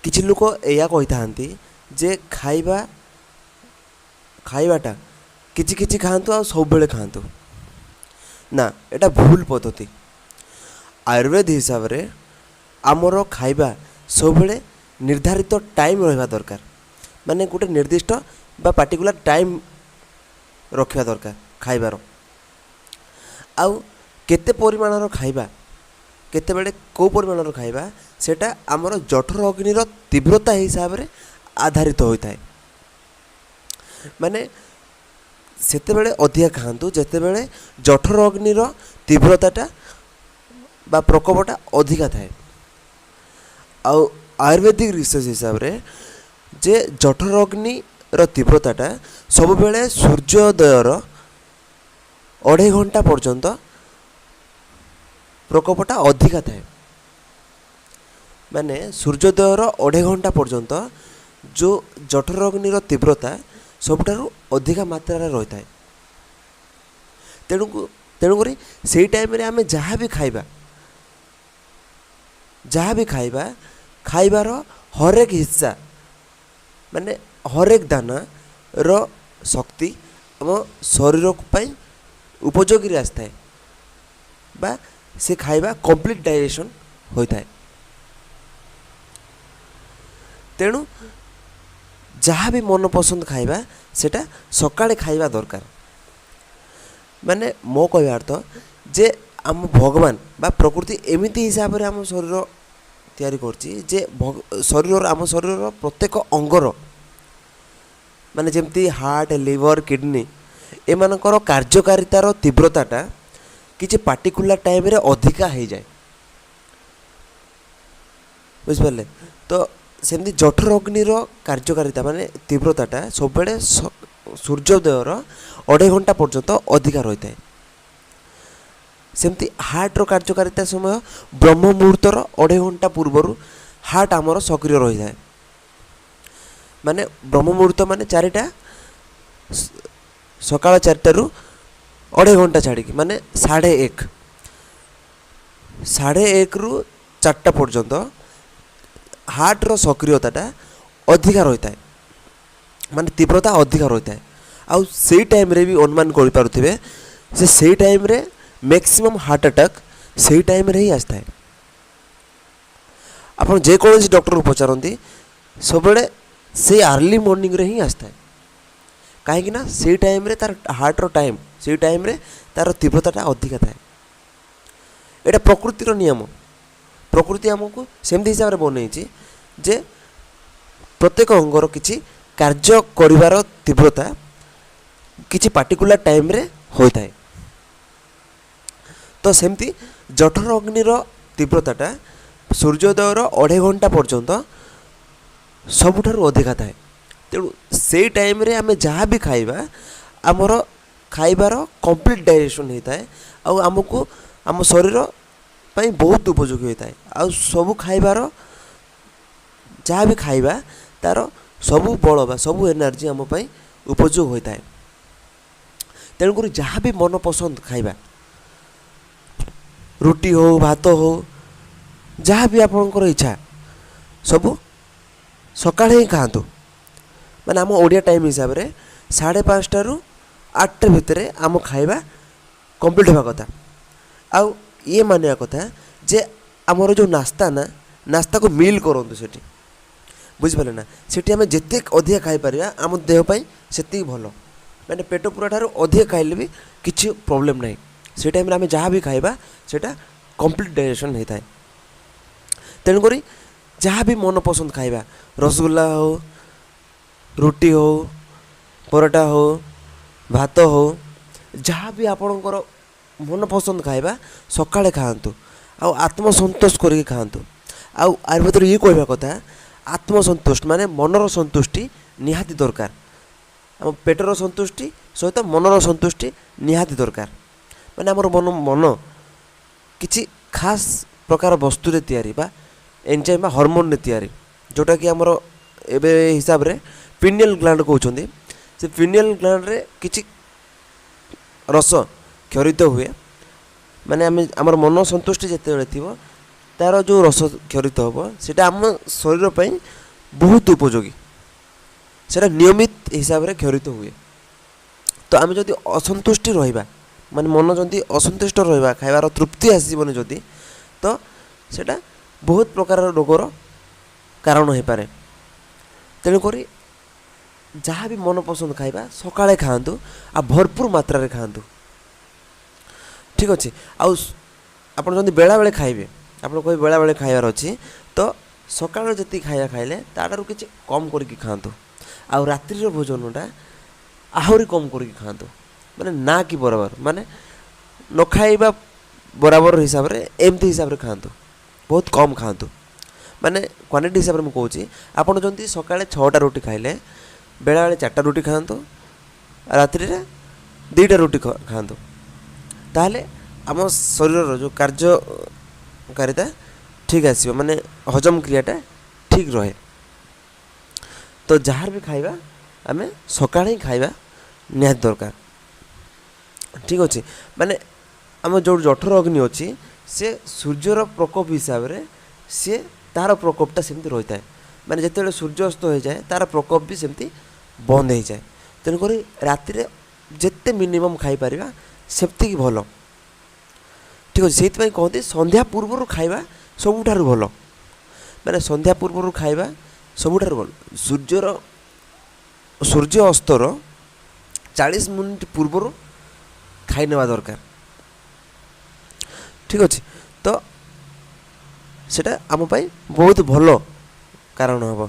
କିଛି ଲୋକ ଏଇଆ କହିଥାନ୍ତି ଯେ ଖାଇବା ଖାଇବାଟା କିଛି କିଛି ଖାଆନ୍ତୁ ଆଉ ସବୁବେଳେ ଖାଆନ୍ତୁ। ନା, ଏଇଟା ଭୁଲ ପଦ୍ଧତି। ଆୟୁର୍ବେଦ ହିସାବରେ ଆମର ଖାଇବା ସବୁବେଳେ ନିର୍ଦ୍ଧାରିତ ଟାଇମ୍ ରହିବା ଦରକାର, ମାନେ ଗୋଟେ ନିର୍ଦ୍ଦିଷ୍ଟ ବା ପାର୍ଟିକୁଲାର ଟାଇମ୍ ରଖିବା ଦରକାର ଖାଇବାର। ଆଉ କେତେ ପରିମାଣର ଖାଇବା, କେତେବେଳେ କେଉଁ ପରିମାଣର ଖାଇବା, ସେଇଟା ଆମର ଜଠର ଅଗ୍ନିର ତୀବ୍ରତା ହିସାବରେ ଆଧାରିତ ହୋଇଥାଏ। ମାନେ ସେତେବେଳେ ଅଧିକା ଖାଆନ୍ତୁ ଯେତେବେଳେ ଜଠର ଅଗ୍ନିର ତୀବ୍ରତାଟା ବା ପ୍ରକୋପଟା ଅଧିକା ଥାଏ। ଆଉ ଆୟୁର୍ବେଦିକ ରିସର୍ଚ୍ଚ ହିସାବରେ ଯେ ଜଠର ଅଗ୍ନିର ତୀବ୍ରତାଟା ସବୁବେଳେ ସୂର୍ଯ୍ୟୋଦୟର ଅଢ଼େଇ ଘଣ୍ଟା ପର୍ଯ୍ୟନ୍ତ ପ୍ରକୋପଟା ଅଧିକା ଥାଏ। ମାନେ ସୂର୍ଯ୍ୟୋଦୟର ଅଢ଼େଇ ଘଣ୍ଟା ପର୍ଯ୍ୟନ୍ତ ଯେଉଁ ଜଠର ଅଗ୍ନିର ତୀବ୍ରତା ସବୁଠାରୁ ଅଧିକା ମାତ୍ରାରେ ରହିଥାଏ। ତେଣୁ ତେଣୁକରି ସେଇ ଟାଇମ୍ରେ ଆମେ ଯାହା ବି ଖାଇବା, ଯାହା ବି ଖାଇବା, ଖାଇବାର ହରେକ ହିସ୍ସା, ମାନେ ହରେକ ଦାନାର ଶକ୍ତି ଆମ ଶରୀର ପାଇଁ ଉପଯୋଗୀରେ ଆସିଥାଏ ବା ସେ ଖାଇବା କମ୍ପ୍ଲିଟ୍ ଡାଇଜେସନ୍ ହୋଇଥାଏ। ତେଣୁ ଯାହା ବି ମନ ପସନ୍ଦ ଖାଇବା, ସେଇଟା ସକାଳେ ଖାଇବା ଦରକାର। ମାନେ ମୋ କହିବା ଅର୍ଥ ଯେ ଆମ ଭଗବାନ ବା ପ୍ରକୃତି ଏମିତି ହିସାବରେ ଆମ ଶରୀର ତିଆରି କରିଛି ଯେ ଶରୀରର, ଆମ ଶରୀରର ପ୍ରତ୍ୟେକ ଅଙ୍ଗର, ମାନେ ଯେମିତି ହାର୍ଟ, ଲିଭର, କିଡ଼ନୀ, ଏମାନଙ୍କର କାର୍ଯ୍ୟକାରିତାର ତୀବ୍ରତାଟା କିଛି ପାର୍ଟିକୁଲାର ଟାଇମ୍ରେ ଅଧିକା ହେଇଯାଏ, ବୁଝିପାରିଲେ ତ? ସେମିତି ଜଠର ଅଗ୍ନିର କାର୍ଯ୍ୟକାରିତା, ମାନେ ତୀବ୍ରତାଟା ସବୁବେଳେ ସୂର୍ଯ୍ୟୋଦୟର ଅଢ଼େଇ ଘଣ୍ଟା ପର୍ଯ୍ୟନ୍ତ ଅଧିକା ରହିଥାଏ। ସେମିତି ହାର୍ଟର କାର୍ଯ୍ୟକାରିତା ସମୟ ବ୍ରହ୍ମ ମୁହୂର୍ତ୍ତର ଅଢ଼େଇ ଘଣ୍ଟା ପୂର୍ବରୁ ହାର୍ଟ ଆମର ସକ୍ରିୟ ରହିଥାଏ। ମାନେ ବ୍ରହ୍ମ ମୁହୂର୍ତ୍ତ ମାନେ 4ଟା, ସକାଳ 4ଟାରୁ ଅଢ଼େଇ ଘଣ୍ଟା ଛାଡ଼ିକି, ମାନେ 1:30, 1:30ରୁ 4ଟା ପର୍ଯ୍ୟନ୍ତ ହାର୍ଟର ସକ୍ରିୟତାଟା ଅଧିକା ରହିଥାଏ, ମାନେ ତୀବ୍ରତା ଅଧିକା ରହିଥାଏ। ଆଉ ସେଇ ଟାଇମ୍ରେ ବି ଅନୁମାନ କରିପାରୁଥିବେ ଯେ ସେଇ ଟାଇମ୍ରେ ମ୍ୟାକ୍ସିମମ୍ ହାର୍ଟ ଆଟାକ୍ ସେଇ ଟାଇମ୍ରେ ହିଁ ଆସିଥାଏ। ଆପଣ ଯେକୌଣସି ଡକ୍ଟରକୁ ପଚାରନ୍ତି, ସବୁବେଳେ ସେଇ ଆର୍ଲି ମର୍ଣ୍ଣିଂରେ ହିଁ ଆସିଥାଏ। କାହିଁକି ନା ସେଇ ଟାଇମ୍ରେ ତାର ହାର୍ଟର ଟାଇମ୍, ସେଇ ଟାଇମ୍ରେ ତାର ତୀବ୍ରତାଟା ଅଧିକା ଥାଏ। ଏଇଟା ପ୍ରକୃତିର ନିୟମ। ପ୍ରକୃତି ଆମକୁ ସେମିତି ହିସାବରେ ବନେଇଛି ଯେ ପ୍ରତ୍ୟେକ ଅଙ୍ଗର କିଛି କାର୍ଯ୍ୟ କରିବାର ତୀବ୍ରତା କିଛି ପାର୍ଟିକୁଲାର ଟାଇମ୍ରେ ହୋଇଥାଏ। ତ ସେମିତି ଜଠର ଅଗ୍ନିର ତୀବ୍ରତାଟା ସୂର୍ଯ୍ୟୋଦୟର ଅଢ଼େଇ ଘଣ୍ଟା ପର୍ଯ୍ୟନ୍ତ ସବୁଠାରୁ ଅଧିକା ଥାଏ। ତେଣୁ ସେଇ ଟାଇମ୍ରେ ଆମେ ଯାହା ବି ଖାଇବା, ଆମର ଖାଇବାର କମ୍ପ୍ଲିଟ୍ ଡାଇଜେସନ୍ ହେଇଥାଏ ଆଉ ଆମକୁ ଆମ ଶରୀର ପାଇଁ ବହୁତ ଉପଯୋଗୀ ହୋଇଥାଏ। ଆଉ ସବୁ ଖାଇବାର, ଯାହା ବି ଖାଇବା, ତା'ର ସବୁ ବଳ ବା ସବୁ ଏନର୍ଜି ଆମ ପାଇଁ ଉପଯୋଗ ହୋଇଥାଏ। ତେଣୁକରି ଯାହା ବି ମନ ପସନ୍ଦ ଖାଇବା, ରୁଟି ହଉ, ଭାତ ହଉ, ଯାହା ବି ଆପଣଙ୍କର ଇଚ୍ଛା, ସବୁ ସକାଳେ ହିଁ ଖାଆନ୍ତୁ। ମାନେ ଆମ ଓଡ଼ିଆ ଟାଇମ୍ ହିସାବରେ 5:30ରୁ 8ଟା ଭିତରେ ଆମ ଖାଇବା କମ୍ପ୍ଲିଟ୍ ହେବା କଥା। ଆଉ ଇଏ ମାନିବା କଥା ଯେ ଆମର ଯେଉଁ ନାସ୍ତା ନା, ନାସ୍ତାକୁ ମିଲ୍ କରନ୍ତୁ ସେଠି, ବୁଝିପାରିଲେ ନା? ସେଠି ଆମେ ଯେତେ ଅଧିକା ଖାଇପାରିବା, ଆମ ଦେହ ପାଇଁ ସେତିକି ଭଲ। ମାନେ ପେଟ ପୂରା ଠାରୁ ଅଧିକା ଖାଇଲେ ବି କିଛି ପ୍ରୋବ୍ଲେମ୍ ନାହିଁ। ସେ ଟାଇମ୍ରେ ଆମେ ଯାହା ବି ଖାଇବା, ସେଇଟା କମ୍ପ୍ଲିଟ୍ ଡାଇଜେସନ୍ ହେଇଥାଏ। ତେଣୁକରି ଯାହା ବି ମନ ପସନ୍ଦ ଖାଇବା, ରସଗୋଲା ହଉ, ରୁଟି ହଉ, ପରଟା ହଉ, ଭାତ ହଉ, ଯାହା ବି ଆପଣଙ୍କର ମନ ପସନ୍ଦ ଖାଇବା ସକାଳେ ଖାଆନ୍ତୁ ଆଉ ଆତ୍ମସନ୍ତୋଷ କରିକି ଖାଆନ୍ତୁ। ଆଉ ଆୟୁର୍ବେଦର ଇଏ କହିବା କଥା, ଆତ୍ମସନ୍ତୁଷ୍ଟ ମାନେ ମନର ସନ୍ତୁଷ୍ଟି ନିହାତି ଦରକାର। ଆମ ପେଟର ସନ୍ତୁଷ୍ଟି ସହିତ ମନର ସନ୍ତୁଷ୍ଟି ନିହାତି ଦରକାର। ମାନେ ଆମର ମନ କିଛି ଖାସ୍ ପ୍ରକାର ବସ୍ତୁରେ ତିଆରି ବା ଏନଜାଇମ୍ ବା ହରମୋନ୍ରେ ତିଆରି, ଯେଉଁଟାକି ଆମର ଏବେ ହିସାବରେ ପିନିୟଲ ଗ୍ଲାଣ୍ଡ କହୁଛନ୍ତି। ସେ ପିନିୟଲ ଗ୍ଲାଣ୍ଡରେ କିଛି ରସ କ୍ଷରିତ ହୁଏ। ମାନେ ଆମେ ଆମର ମନ ସନ୍ତୁଷ୍ଟି ଯେତେବେଳେ ଥିବ, ତା'ର ଯେଉଁ ରସ କ୍ଷରିତ ହେବ, ସେଇଟା ଆମ ଶରୀର ପାଇଁ ବହୁତ ଉପଯୋଗୀ। ସେଇଟା ନିୟମିତ ହିସାବରେ କ୍ଷରିତ ହୁଏ। ତ ଆମେ ଯଦି ଅସନ୍ତୁଷ୍ଟି ରହିବା, ମାନେ ମନ ଯଦି ଅସନ୍ତୁଷ୍ଟ ରହିବା, ଖାଇବାର ତୃପ୍ତି ଆସିବନି ଯଦି, ତ ସେଇଟା ବହୁତ ପ୍ରକାରର ରୋଗର କାରଣ ହେଇପାରେ। ତେଣୁକରି ଯାହା ବି ମନପସନ୍ଦ ଖାଇବା ସକାଳେ ଖାଆନ୍ତୁ ଆଉ ଭରପୁର ମାତ୍ରାରେ ଖାଆନ୍ତୁ। ଠିକ୍ ଅଛି? ଆଉ ଆପଣ ଯଦି ବେଳାବେଳେ ଖାଇବେ, ଆପଣ କହିବେ ବେଳାବେଳେ ଖାଇବାର ଅଛି, ତ ସକାଳରେ ଯେତିକି ଖାଇବା ଖାଇଲେ ତା'ଠାରୁ କିଛି କମ୍ କରିକି ଖାଆନ୍ତୁ ଆଉ ରାତ୍ରିର ଭୋଜନଟା ଆହୁରି କମ୍ କରିକି ଖାଆନ୍ତୁ, ମାନେ ନା କି ବରାବର, ମାନେ ନ ଖାଇବା ବରାବର ହିସାବରେ, ଏମିତି ହିସାବରେ ଖାଆନ୍ତୁ, ବହୁତ କମ୍ ଖାଆନ୍ତୁ। ମାନେ କ୍ୱାଣ୍ଟିଟି ହିସାବରେ ମୁଁ କହୁଛି, ଆପଣ ଯଦି ସକାଳେ 6ଟା ରୁଟି ଖାଇଲେ, ବେଳାବେଳେ 4ଟା ରୁଟି ଖାଆନ୍ତୁ, ରାତ୍ରିରେ 2ଟା ରୁଟି ଖାଆନ୍ତୁ। ତାହେଲେ ଆମ ଶରୀରର ଯେଉଁ କାର୍ଯ୍ୟକାରିତା ଠିକ୍ ଆସିବ, ମାନେ ହଜମ କ୍ରିୟାଟା ଠିକ୍ ରହେ। ତ ଯାହାର ବି ଖାଇବା ଆମେ ସକାଳେ ହିଁ ଖାଇବା ନିହାତି ଦରକାର। ଠିକ୍ ଅଛି? ମାନେ ଆମ ଯେଉଁ ଜଠର ଅଗ୍ନି ଅଛି, ସେ ସୂର୍ଯ୍ୟର ପ୍ରକୋପ ହିସାବରେ ସିଏ ତା'ର ପ୍ରକୋପଟା ସେମିତି ରହିଥାଏ। ମାନେ ଯେତେବେଳେ ସୂର୍ଯ୍ୟାସ୍ତ ହୋଇଯାଏ, ତା'ର ପ୍ରକୋପ ବି ସେମିତି ବନ୍ଦ ହେଇଯାଏ। ତେଣୁକରି ରାତିରେ ଯେତେ ମିନିମମ୍ ଖାଇପାରିବା ସେତିକି ଭଲ। ଠିକ୍ ଅଛି? ସେଇଥିପାଇଁ କହନ୍ତି ସନ୍ଧ୍ୟା ପୂର୍ବରୁ ଖାଇବା ସବୁଠାରୁ ଭଲ। ମାନେ ସନ୍ଧ୍ୟା ପୂର୍ବରୁ ଖାଇବା ସବୁଠାରୁ ଭଲ। ସୂର୍ଯ୍ୟ ଅସ୍ତର 40 ମିନିଟ୍ ପୂର୍ବରୁ ଖାଇ ନେବା ଦରକାର। ଠିକ୍ ଅଛି? ତ ସେଇଟା ଆମ ପାଇଁ ବହୁତ ଭଲ କାରଣ ହେବ।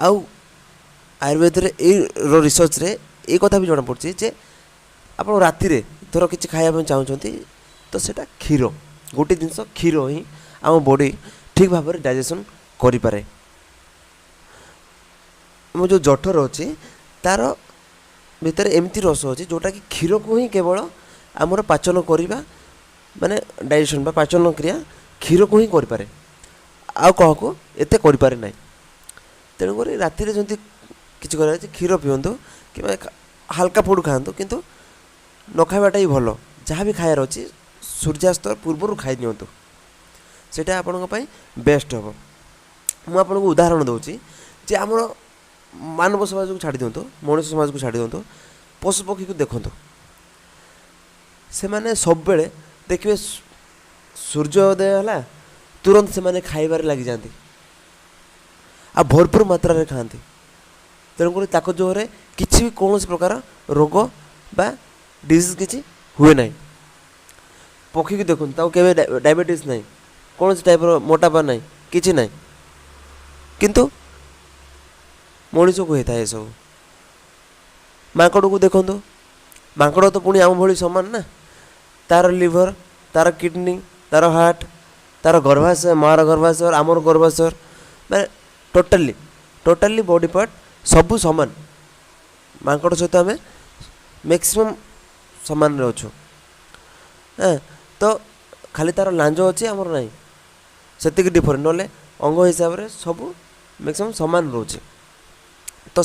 ଆଉ ଆୟୁର୍ବେଦରେ ଏଇର ରିସର୍ଚ୍ଚରେ ଏଇ କଥା ବି ଜଣାପଡ଼ୁଛି ଯେ ଆପଣ ରାତିରେ ଧର କିଛି ଖାଇବା ପାଇଁ ଚାହୁଁଛନ୍ତି, ତ ସେଇଟା କ୍ଷୀର ଗୋଟେ ଜିନିଷ, କ୍ଷୀର ହିଁ ଆମ ବଡ଼ି ଠିକ୍ ଭାବରେ ଡାଇଜେସନ୍ କରିପାରେ। ଆମ ଯେଉଁ ଜଠର ଅଛି, ତା'ର ଭିତରେ ଏମିତି ରସ ଅଛି ଯେଉଁଟାକି କ୍ଷୀରକୁ ହିଁ କେବଳ ଆମର ପାଚନ କରିବା, ମାନେ ଡାଇଜେସନ୍ ବା ପାଚନ କ୍ରିୟା କ୍ଷୀରକୁ ହିଁ କରିପାରେ, ଆଉ କାହାକୁ ଏତେ କରିପାରେ ନାହିଁ। ତେଣୁକରି ରାତିରେ ଯଦି କିଛି କରିବାର ଅଛି, କ୍ଷୀର ପିଅନ୍ତୁ କିମ୍ବା ହାଲକା ଫୁଡ଼୍ ଖାଆନ୍ତୁ, କିନ୍ତୁ ନ ଖାଇବାଟା ହିଁ ଭଲ। ଯାହା ବି ଖାଇବାର ଅଛି ସୂର୍ଯ୍ୟାସ୍ତ ପୂର୍ବରୁ ଖାଇ ନିଅନ୍ତୁ, ସେଇଟା ଆପଣଙ୍କ ପାଇଁ ବେଷ୍ଟ ହେବ। ମୁଁ ଆପଣଙ୍କୁ ଉଦାହରଣ ଦେଉଛି ଯେ ଆମର ମାନବ ସମାଜକୁ ଛାଡ଼ି ଦିଅନ୍ତୁ, ମଣିଷ ସମାଜକୁ ଛାଡ଼ି ଦିଅନ୍ତୁ, ପଶୁପକ୍ଷୀକୁ ଦେଖନ୍ତୁ। ସେମାନେ ସବୁବେଳେ ଦେଖିବେ, ସୂର୍ଯ୍ୟୋଦୟ ହେଲା ତୁରନ୍ତ ସେମାନେ ଖାଇବାରେ ଲାଗିଯାଆନ୍ତି ଆଉ ଭରପୁର ମାତ୍ରାରେ ଖାଆନ୍ତି। ତେଣୁକରି ତାଙ୍କ ଦେହରେ କିଛି ବି କୌଣସି ପ୍ରକାର ରୋଗ ବା ଡିଜିଜ୍ କିଛି ହୁଏ ନାହିଁ। ପକ୍ଷୀକୁ ଦେଖନ୍ତୁ, ତାକୁ କେବେ ଡାଇବେଟିସ୍ ନାହିଁ, କୌଣସି ଟାଇପ୍ର ମୋଟାପା ନାହିଁ, କିଛି ନାହିଁ। କିନ୍ତୁ ମଣିଷକୁ ହେଇଥାଏ ଏସବୁ। ମାଙ୍କଡ଼କୁ ଦେଖନ୍ତୁ। ମାଙ୍କଡ଼ ତ ପୁଣି ଆମ ଭଳି ସମାନ ନା? ତା'ର ଲିଭର, ତା'ର କିଡ଼ନୀ, ତା'ର ହାର୍ଟ, ତା'ର ଗର୍ଭାଶୟ, ମାଆର ଗର୍ଭାଶୟ, ଆମର ଗର୍ଭାଶୟ, ମାନେ ଟୋଟାଲି ବଡ଼ି ପାର୍ଟ ସବୁ ସମାନ। ମାଙ୍କଡ଼ ସହିତ ଆମେ ମ୍ୟାକ୍ସିମମ୍ ସମାନରେ ଅଛୁ। ହଁ, ତ ଖାଲି ତା'ର ଲାଞ୍ଜ ଅଛି, ଆମର ନାହିଁ, ସେତିକି ଡିଫରେଣ୍ଟ। ନହେଲେ ଅଙ୍ଗ ହିସାବରେ ସବୁ ମ୍ୟାକ୍ସିମମ୍ ସମାନ ରହୁଛି। ତ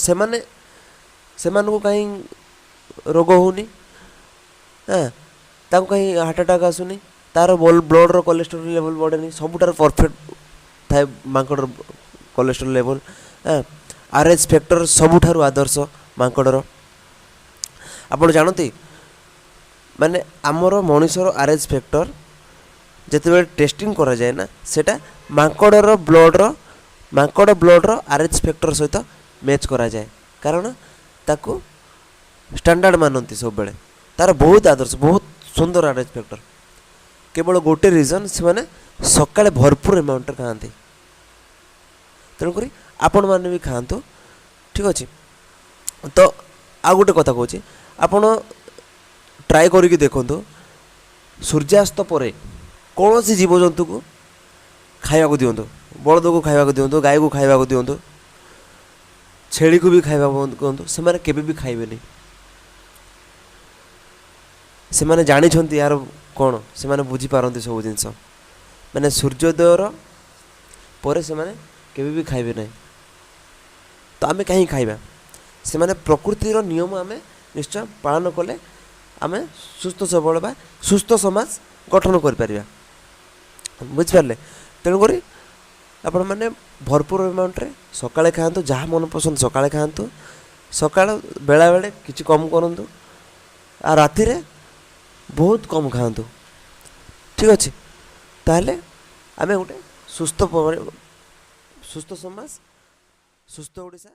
ସେମାନଙ୍କୁ କାହିଁ ରୋଗ ହେଉନି? ହଁ, ତାଙ୍କୁ କାହିଁ ହାର୍ଟ ଆଟାକ୍ ଆସୁନି? ତା'ର ବ୍ଲଡ଼ର କୋଲେଷ୍ଟ୍ରଲ୍ ଲେଭେଲ୍ ବଢ଼େନି, ସବୁଠାରୁ ପରଫେକ୍ଟ ଥାଏ ମାଙ୍କଡ଼ର କୋଲେଷ୍ଟ୍ରଲ୍ ଲେଭେଲ୍। ହଁ, ଆର୍ ଏଚ୍ ଫ୍ୟାକ୍ଟର ସବୁଠାରୁ ଆଦର୍ଶ ମାଙ୍କଡ଼ର। ଆପଣ ଜାଣନ୍ତି, ମାନେ ଆମର ମଣିଷର ଆର୍ ଏଚ୍ ଫ୍ୟାକ୍ଟର ଯେତେବେଳେ ଟେଷ୍ଟିଂ କରାଯାଏ ନା, ସେଇଟା ମାଙ୍କଡ଼ ବ୍ଲଡ଼ର ଆର୍ ଏଚ୍ ଫ୍ୟାକ୍ଟର ସହିତ ମ୍ୟାଚ୍ କରାଯାଏ। କାରଣ ତାକୁ ଷ୍ଟାଣ୍ଡାର୍ଡ଼ ମାନନ୍ତି ସବୁବେଳେ। ତା'ର ବହୁତ ଆଦର୍ଶ, ବହୁତ ସୁନ୍ଦର ଆର୍ ଏଚ୍ ଫ୍ୟାକ୍ଟର। କେବଳ ଗୋଟେ ରିଜନ୍, ସେମାନେ ସକାଳେ ଭରପୁର ଆମାଉଣ୍ଟରେ ଖାଆନ୍ତି। ତେଣୁକରି ଆପଣମାନେ ବି ଖାଆନ୍ତୁ। ଠିକ୍ ଅଛି? ତ ଆଉ ଗୋଟେ କଥା କହୁଛି, ଆପଣ ଟ୍ରାଏ କରିକି ଦେଖନ୍ତୁ, ସୂର୍ଯ୍ୟାସ୍ତ ପରେ କୌଣସି ଜୀବଜନ୍ତୁକୁ ଖାଇବାକୁ ଦିଅନ୍ତୁ। ବଳଦକୁ ଖାଇବାକୁ ଦିଅନ୍ତୁ, ଗାଈକୁ ଖାଇବାକୁ ଦିଅନ୍ତୁ, ଛେଳିକୁ ବି ଖାଇବାକୁ ଦିଅନ୍ତୁ, ସେମାନେ କେବେ ବି ଖାଇବେନି। ସେମାନେ ଜାଣିଛନ୍ତି ଏହାର କ'ଣ, ସେମାନେ ବୁଝିପାରନ୍ତି ସବୁ ଜିନିଷ। ମାନେ ସୂର୍ଯ୍ୟୋଦୟର ପରେ ସେମାନେ କେବେ ବି ଖାଇବେ ନାହିଁ। ତ ଆମେ କାହିଁକି ଖାଇବା? ସେମାନେ ପ୍ରକୃତିର ନିୟମ ଆମେ ନିଶ୍ଚୟ ପାଳନ କଲେ ଆମେ ସୁସ୍ଥ ସବଳ ବା ସୁସ୍ଥ ସମାଜ ଗଠନ କରିପାରିବା। ବୁଝିପାରିଲେ? ତେଣୁକରି ଆପଣମାନେ ଭରପୁର ଆମାଉଣ୍ଟରେ ସକାଳେ ଖାଆନ୍ତୁ, ଯାହା ମନ ପସନ୍ଦ ସକାଳେ ଖାଆନ୍ତୁ। ସକାଳ ବେଳାବେଳେ କିଛି କମ୍ କରନ୍ତୁ ଆଉ ରାତିରେ ବହୁତ କମ୍ ଖାଆନ୍ତୁ। ଠିକ୍ ଅଛି? ତାହେଲେ ଆମେ ଗୋଟେ ସୁସ୍ଥ ସୁସ୍ଥ ସମାଜ, ସୁସ୍ଥ ଓଡ଼ିଶା।